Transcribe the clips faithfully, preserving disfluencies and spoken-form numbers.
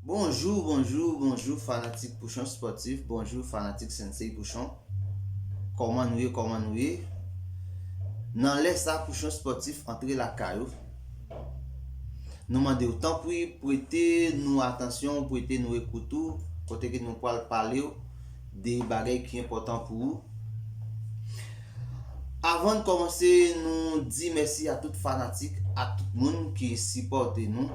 Bonjou, bonjou, bonjou, fanatik Pouchon Spòtif, bonjou, fanatik Sensei Pouchon. Kòman nou ye, kòman nou ye? Nan lè sa, Pouchon Spòtif antre lakay ou. Nou mande w, tanpri, prete nou atansyon, prete nou ekout ou, kote ke nou pral pale w de bagay ki enpòtan pou ou. Avan n kòmanse, nou di mèsi a tout fanatik, a tout moun ki sipòte nou.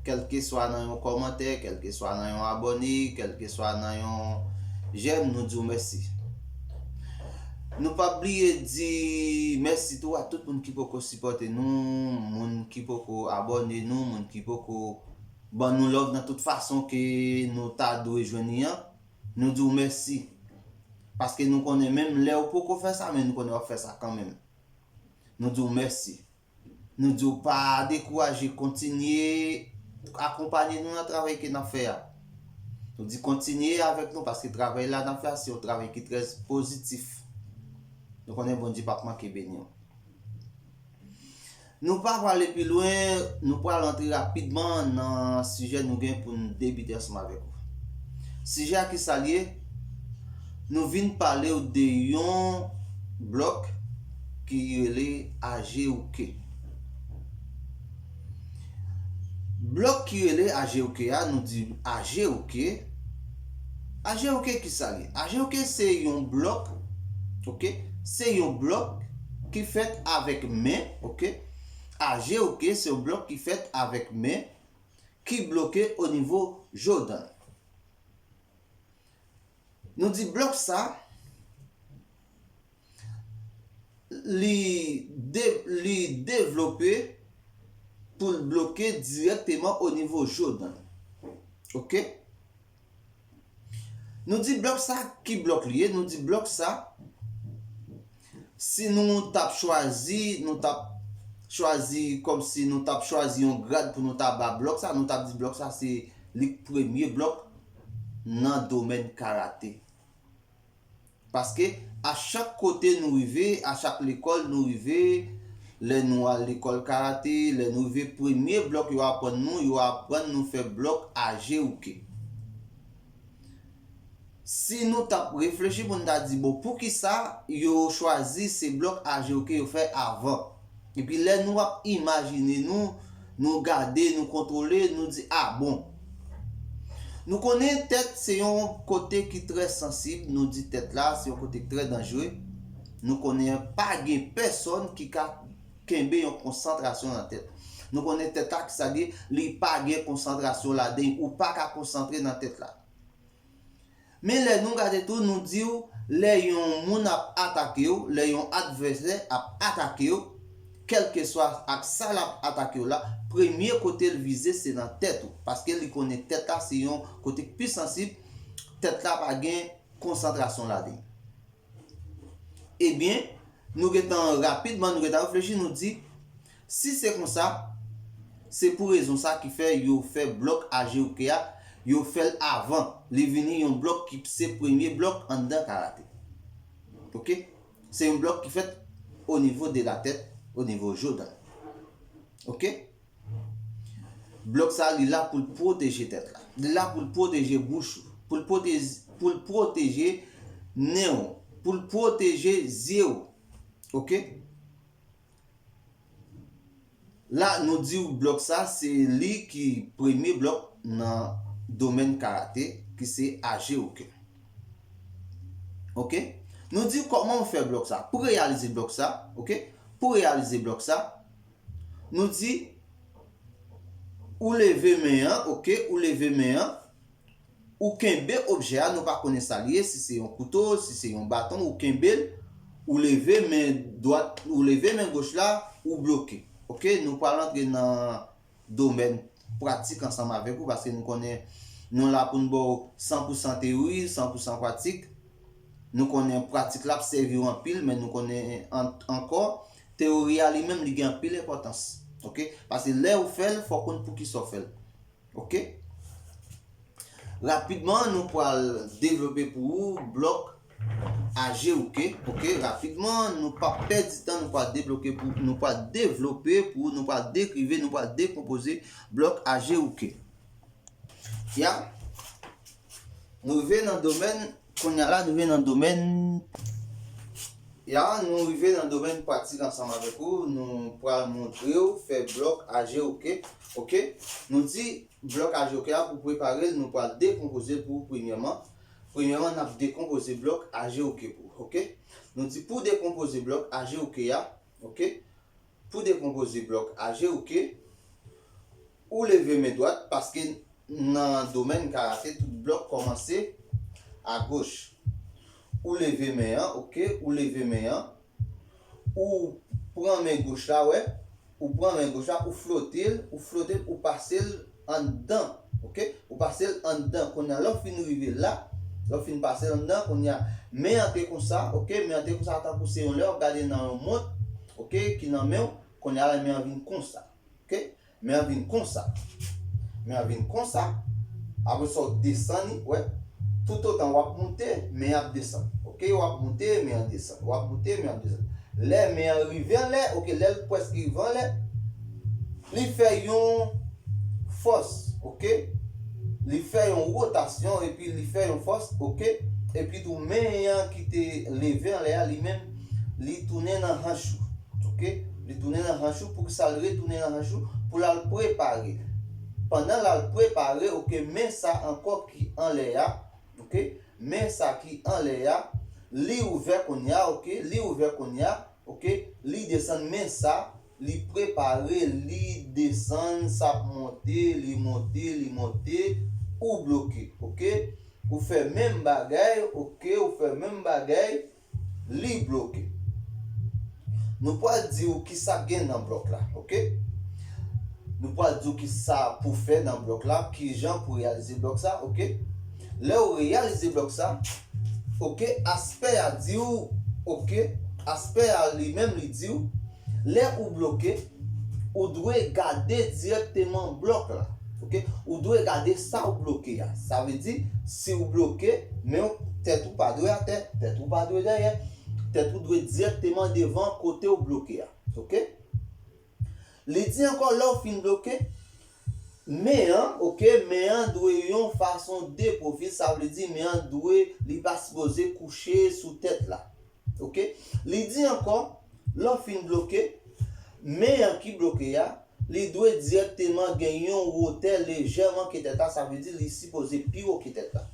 Kèlkeswa nan yon kòmantè, kèlkeswa nan yon abòne, kèlkeswa nan yon jèm, nou di w mèsi. Nou p ap bliye di mèsi tou a tout moun ki poko sipòte nou, moun ki poko abòne nou, moun ki poko ban nou love nan tout fason ke nou ta dwe jwenn li an. Nou di w mèsi. Paske nou konnen menm lè w poko fè sa, men nou konnen w ap fè sa kanmenm. Nou di w mèsi. Nou di w pa dekouraje, kontinye akonpanye nou nan travay ke n ap fè a. Nou di kontinye avèk nou, paske travay la n ap fè a, se yon travay ki trè pozitif. Nou konnen Bondye p ap manke beni w. Nou pa prale pi lwen, nou pral antre rapidman nan sijè nou gen pou n debite ansanm avèk ou. Sijè a ki sa l ye? Nou vin pale w de yon blòk ki rele A G O K. Blòk ki rele A G O K a, nou di A G O K. A G O K ki sa l ye? A G O K se yon blòk, oke? Se yon blòk ki fèt avèk men, oke? A G O K se yon blòk ki fèt avèk men ki bloke o nivo Jordan. Nou di blòk sa, li de-, li devlope pou l bloke dirèkteman o nivo Jordan. Oke? Nou di blòk sa, ki blòk li ye? Nou di blòk sa, si nou t ap chwazi, nou t ap chwazi kòmsi nou t ap chwazi yon grad pou nou ta ba blòk sa, nou t ap di blòk sa se li k premye blòk nan domèn karate. Paske a chak kote nou rive, a chak lekòl nou rive, lè nou al lekòl karate, lè nou rive, premye blòk yo aprann nou, yo aprann nou fè blòk A G O K. Si nou t ap reflechi pou n ta di, bon, poukisa yo chwazi se blòk A G O K yo fè avan? Epi lè nou ap imajine nou, nou gade, nou kontwole, nou di, a bon. Nou konnen tèt se yon kote ki trè sansib, nou di tèt la se yon kote ki trè danjere. Nou konnen pa gen pèsòn ki ka kenbe yon konsantrasyon nan tèt. Nou konnen tèt la ki sa li ye, li pa gen konsantrasyon ladan l, ou pa ka konsantre nan tèt la. Men lè nou gade tou, nou di w, lè yon moun ap atake w, lè yon advèsè ap atake w, kèlkeswa ak sa l ap atake w la, premye kote l vize se nan tèt ou. Paske li konnen tèt la se yon kote k pi sansib, tèt la pa gen konsantrasyon ladan l. Ebyen, nou gentan rapidman, nou gentan reflechi, nou di, si se konsa, se pou rezon sa ki fè yo fè blòk A G O K a, yo fè l avan. Li vini yon blòk ki se premye blòk anndan karate. Oke? Se yon blòk ki fèt o nivo de la tèt, o nivo Jordan. Oke? Blòk sa, li la pou l pwoteje tèt la. Li la pou l pwoteje bouch ou. Pou l pwoteje, pou l pwoteje nen w. Pou l pwoteje zye w. Oke? La, nou di w blòk sa, se li ki premye blòk nan domèn karate, ki se A G O K. Oke? Nou di w kòman w fè blòk sa. Pou reyalize blòk sa, oke? Pou reyalize blòk sa, nou di, ou leve men an, oke, ou leve men an, ou kenbe objè a, nou pa konnen sa l ye, si se yon kouto, si se yon baton, ou kenbe l, ou leve men dwat, ou leve men goch la, ou bloke. Oke, nou pral antre nan domèn pratik ansanm avèk ou, paske nou konnen nou la pou n ba w san pou san teyori, san pou san pratik. Nou konnen pratik la ap sèvi w anpil, men nou konnen an-, ankò, teyori a li menm, li gen anpil enpòtans. Oke? Paske lè ou fè l, fò w konn poukisa w fè l. Oke? Rapidman, nou pral devlope pou ou blòk A G O K. Oke? Rapidman, nou p ap pèdi tan, nou pral debloke pou, nou pral devlope pou ou, nou pral dekrive, nou pral dekonpoze blòk A G O K. Ya, nou rive nan domèn, kounye a la, nou rive nan domèn, ya, nou rive nan domèn pratik ansanm avèk ou. Nou pral montre w fè blòk A G O K, oke? Nou di blòk A G O K a pou prepare l, nou pral dekonpoze l pou ou premyèman. Premyèman, n ap dekonpoze blòk A G O K pou ou, oke? Nou di pou dekonpoze blòk A G O K a, oke? Pou dekonpoze blòk A G O K, ou leve men dwat, paske nan domèn karate, tout blòk kòmanse agoch. Ou leve men an, oke? Ou leve men an. Ou pran men goch la, wè. Ou pran men goch la, ou flote l, ou flote l, ou pase l anndan, oke? Ou pase l anndan. Kounye a, lè w fin rive la, lè w fin pase l anndan, kounye a, men an te konsa, oke? Men an te konsa, tankou se yon lè w ap gade nan yon mont, oke, ki nan men w, kounye a la, men an vin konsa, oke? Men an vin konsa. Men an vin konsa. Apre sa, w desann li, wè. Toutotan w ap moute, men an ap desann. Oke, w ap moute, men an desann. W ap moute, men an ap desann. Lè men an rive anlè, oke, lè l prèske rive anlè, li fè yon fòs, oke? Li fè yon wotasyon, epi li fè yon fòs, oke? Epi tou, men an ki te leve anlè a, li menm, li tounen nan hanch ou, oke? Li tounen nan hanch ou. Poukisa l retounen nan hanch ou? Pou l al prepare. Pandan l al prepare, oke, men sa ankò ki anlè a, oke? Men sa ki anlè a, li ouvè kounye a, oke? Li ouvè kounye a, oke? Li desann men sa, li prepare, li desann, sa ap monte, li monte, li monte, ou bloke, oke? Ou fè menm bagay, oke? Ou fè menm bagay, li bloke. Nou pral di w kisa k gen nan blòk la, oke? Nou pral di w kisa pou fè nan blòk la, kijan pou reyalize blòk sa, oke? Lè w reyalize blòk sa, oke, aspè a di w, oke, aspè a li menm li di w, lè ou bloke, ou dwe gade dirèkteman blòk la, oke? Ou dwe gade sa w bloke a. Sa vle di, si w bloke, men w, tèt ou pa dwe atè, tèt ou pa dwe dèyè, tèt ou dwe dirèkteman devan kote w bloke a, oke? Li di ankò, lè w fin bloke, men an, oke, men an dwe yon fason de pwofil, sa vle di men an dwe, li pa sipoze kouche sou tèt la, oke? Li di ankò, lè w fin bloke, men an ki bloke a, li dwe dirèkteman gen yon wotè lejèman ke tèt la, sa vle di li sipoze pi wo ke tèt la.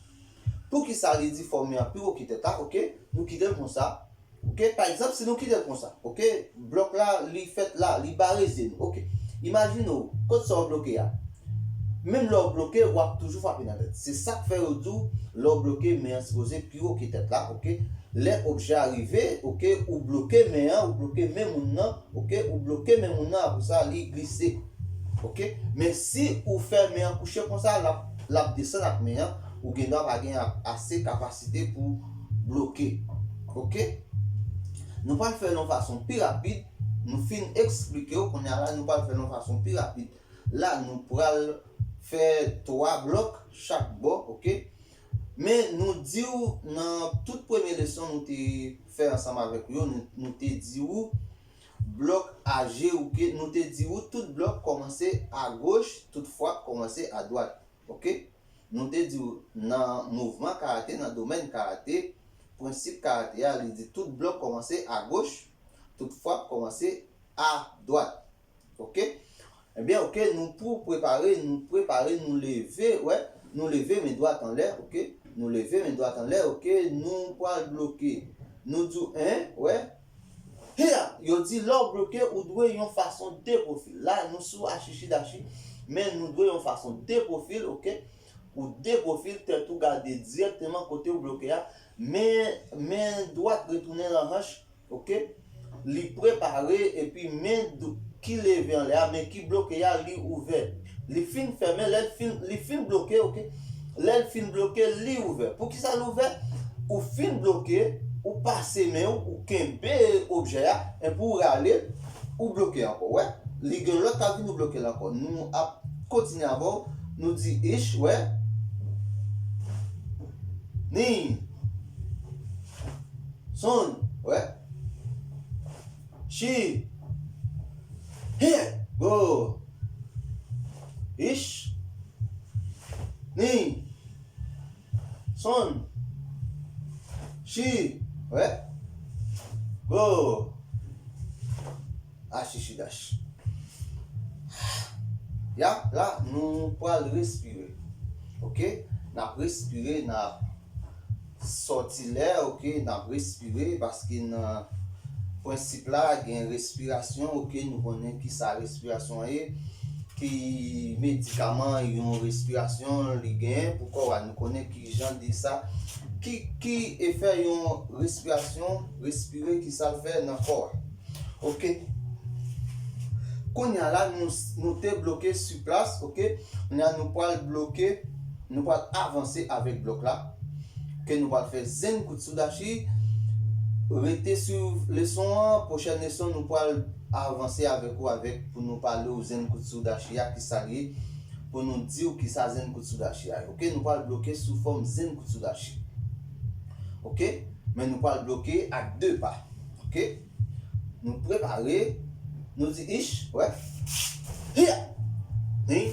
Poukisa li di fò men an pi wo ke tèt la, oke? Nou kite l konsa. Oke, pa egzanp, si nou kite l konsa, oke, blòk la, li fèt la, li bare zye nou, oke. Imajine w, kot sa w bloke a. Menm lè w bloke, w ap toujou frape nan tèt. Se sa k fè yo di w, lè w bloke, men an sipoze pi wo ke tèt la, oke. Lè objè a rive, oke, ou bloke men an, ou bloke men moun nan, oke, ou bloke men moun nan, apre sa, li glise, oke. Men si ou fè men an kouche konsa, l ap, l ap desann ak men an, ou gen dwa pa gen a-, ase kapasite pou bloke. Oke? Nou pral fè l yon fason pi rapid. Nou fin eksplike w, kounye a la, nou pral fè l yon fason pi rapid. La, nou pral fè twa blòk chak bò, oke? Men nou di w nan tout premye leson nou te fè ansanm avèk ou yo, nou, nou te di w blòk A G ou ke, nou te di w tout blòk kòmanse agoch, tout frap kòmanse adwat. Oke? Nou te di w nan mouvman karate, nan domèn karate, prensip karate a, li di tout blòk kòmanse agoch, tout frap kòmanse adwat. Oke? Ebyen, oke, nou pou prepare, nou prepare, nou leve, wè, nou leve men dwat anlè, oke? Nou leve men dwat anlè, oke? Nou pral bloke. Nou di w, en, wè. Hia! Yo di lè w bloke, ou dwe yon fason de pwofil. La, nou sou achichidachi, men nou dwe yon fason de pwofil, oke? Ou de pwofil, tèt ou gade dirèkteman kote w bloke a, men, men dwat retounen nan hanch, oke? Li prepare, epi men dou-, ki leve anlè a, men ki bloke a, li ouvè. Li fin fèmen, lè l fin, li fin bloke, oke? Lè l fin bloke, li ouvè. Poukisa l ouvè? Ou fin bloke, ou pase men w, ou kenbe objè a, epi w rale, ou bloke ankò. Wè, li gen lòt k ap vin, ou bloke l ankò. Nou ap kontinye avè w. Nou di ich, wè. Ni. Son, wè. Chi. Hit. Go. Ich. Ni. Son. Chi. Wè. Go. Achichi dachi. Ya, la, nou pral respire. Oke? N ap respire, n ap sòti lè, oke? N ap respire, paske nan prensip la, gen respirasyon, oke? Nou konnen ki sa respirasyon an ye, ki medikaman yon respirasyon li genyen pou kò a. Nou konnen ki jan de sa, ki, ki efè yon respirasyon, respire, ki sa l fè nan kò a. Oke. Kounye a la, nou, nou te bloke sou plas, oke. Kounye a, nou pral bloke, nou pral avanse avèk blòk la. Ke nou pral fè Zen Kutsu Dashi. Rete swiv leson an. Pwochèn leson, nou pral avanse avèk ou avèk pou nou pale w Zen Kutsu Dashi a, ki sa l ye, pou nou di w ki sa Zen Kutsu Dashi a ye. Oke, nou pral bloke sou fòm Zen Kutsu Dashi. Oke? Men nou pral bloke ak de pa. Oke? Nou prepare, nou di ish, wè. Hiya! Ni.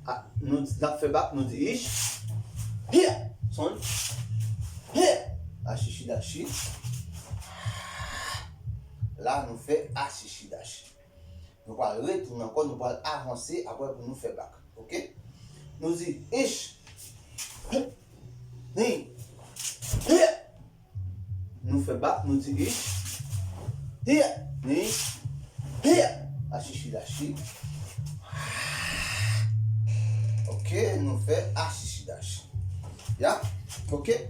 A, nou di, n ap fè bak, nou di ish. Hiya! Son. Hiya! Achichi dachi. La, nou fè achichi dachi. Nou pral retounen ankò, nou pral avanse apre pou nou fè bak. Oke? Nou di ish. Ni. Hiya! Nou fè bak, nou di ish. Hiya! Ni. Hiya! Achichi dachi. Oke, nou fè achichi dachi. Ya? Oke?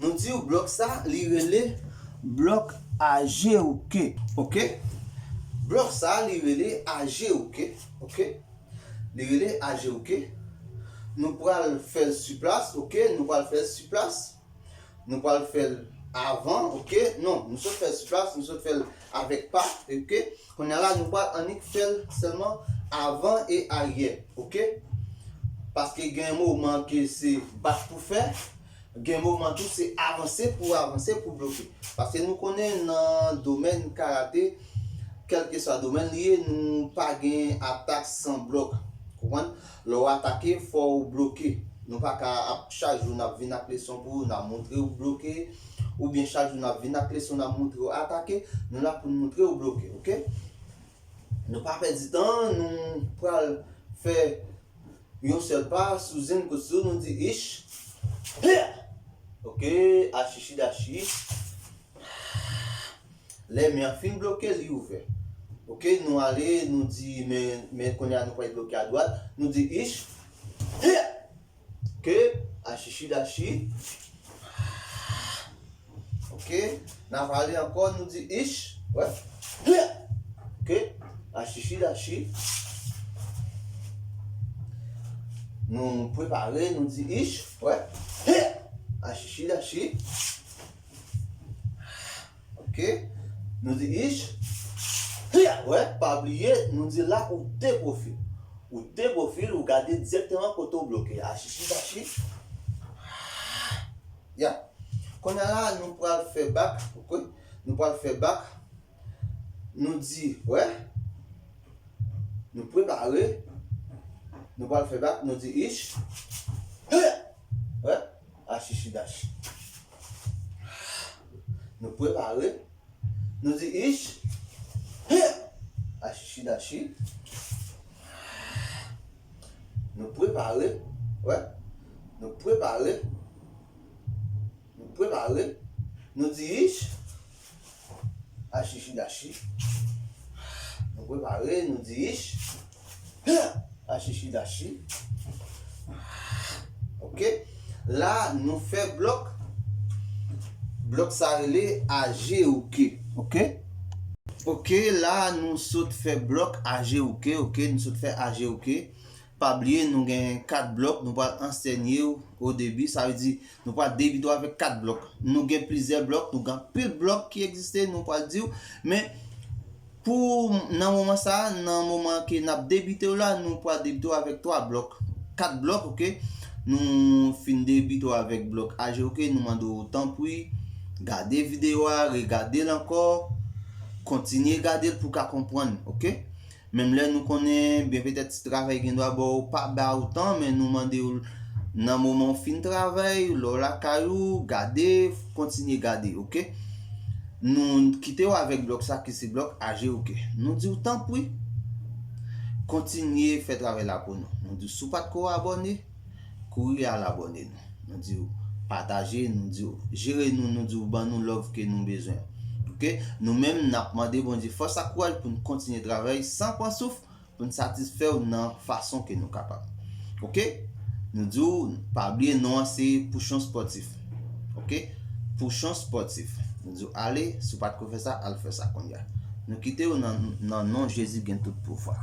Nou di w blòk sa, li rele blòk aje oke. Oke? Blòk sa, li rele aje oke. Oke? Li rele aje oke. Nou pral fè l sou plas, oke? Nou pral fè l sou plas. Nou pral fè l avan, oke? Non, nou sot fè l sou plas, nou sot fè l avèk pa, oke? Kounye a la, nou pral annik fè l sèlman avan e aryè, oke? Paske gen moman ke se bak pou fè, gen moman tou se avanse pou avanse pou bloke. Paske nou konnen nan domèn karate, kèlkeswa domèn li ye, nou pa gen atak san blòk. Konprann? Lè w atake, fò w bloke. Nou pa ka ap chak jou n ap vin ak leson pou ou, n ap montre w bloke, oubyen chak jou n ap vin ak leson, n ap montre w atake. Nou la pou n montre w bloke, oke? Nou pa pèdi tan, nou pral fè yon sèl pa sou Zen Kutsu, nou di ish. Hiya! Oke, achichi dachi. Lè men an fin bloke, li ouvè. Oke, nou ale, nou di men, men kounye a nou pral bloke adwat, nou di ish. Hiya! Oke, achichi dachi. Oke, n ap ale ankò, nou di ish. Wè. Hiya! Oke, achichi dachi. Nou prepare, nou di ish. Wè. Hiya! Achichi dachi. Oke. Nou di ish. Hiya! Wè, pa bliye, nou di la ou de pwofil. Ou de pwofil, ou gade dirèkteman kote w bloke. Achichi dachi. Ya. Kounye a la, nou pral fè bak, oke? Nou pral fè bak. Nou di, wè. Nou prepare. Nou pral fè bak, nou di ish. Hiya! Wè, achichi dachi. Nou prepare. Nou di ish. Hiya! Achichi dachi. Nou prepare. Wè. Nou prepare. Nou prepare. Nou di ish. Achichi dachi. Nou prepare. Nou di ish. Achichi dachi. Oke. La, nou fè blòk. Blòk sa rele aje oke. Oke. Oke, la, nou sot fè blòk aje oke. Oke, nou sot fè aje oke. Pa bliye, nou gen kat blòk. Nou pral ansèye w o debi. Sa vle di, nou pral debite w avèk kat blòk. Nou gen plizyè blòk. Nou gen anpil blòk ki egziste. Nou pral di w. Men, Pou nan moman sa, nan moman ke n ap debite w la, nou pral debite w avèk twa blòk, kat blòk, oke? Nou fin debite w avèk blòk aje, oke? Nou mande w tanpri, gade videyo a, regade l ankò, kontinye gade l pou w ka konprann, oke? Menm lè nou konnen, byen petèt si travay gen dwa ba w, pa ba w tan, men nou mande w nan moman w fin travay, lè w lakay ou, gade, kontinye gade, oke? Nou kite w avèk blòk sa ki se blòk A G, oke? Nou di w tanpri, kontinye fè travay la pou nou. Nou di w si w pa t ko abòne, kouri al abòne nou. Nou di w pataje, nou di w jere nou, nou di w ban nou love ke nou bezwen. Oke? Nou menm, n ap mande Bondye fòs ak kouraj pou n kontinye travay san pran souf, pou n satisfè w nan fason ke nou kapab. Oke? Nou di w, pa bliye non an se Pouchon Spòtif. Oke? Pouchon Spòtif. Nou di w ale, si w pa t ko fè sa, al fè sa kounye a. Nou kite w nan, nan non Jezi gen tout pouvwa.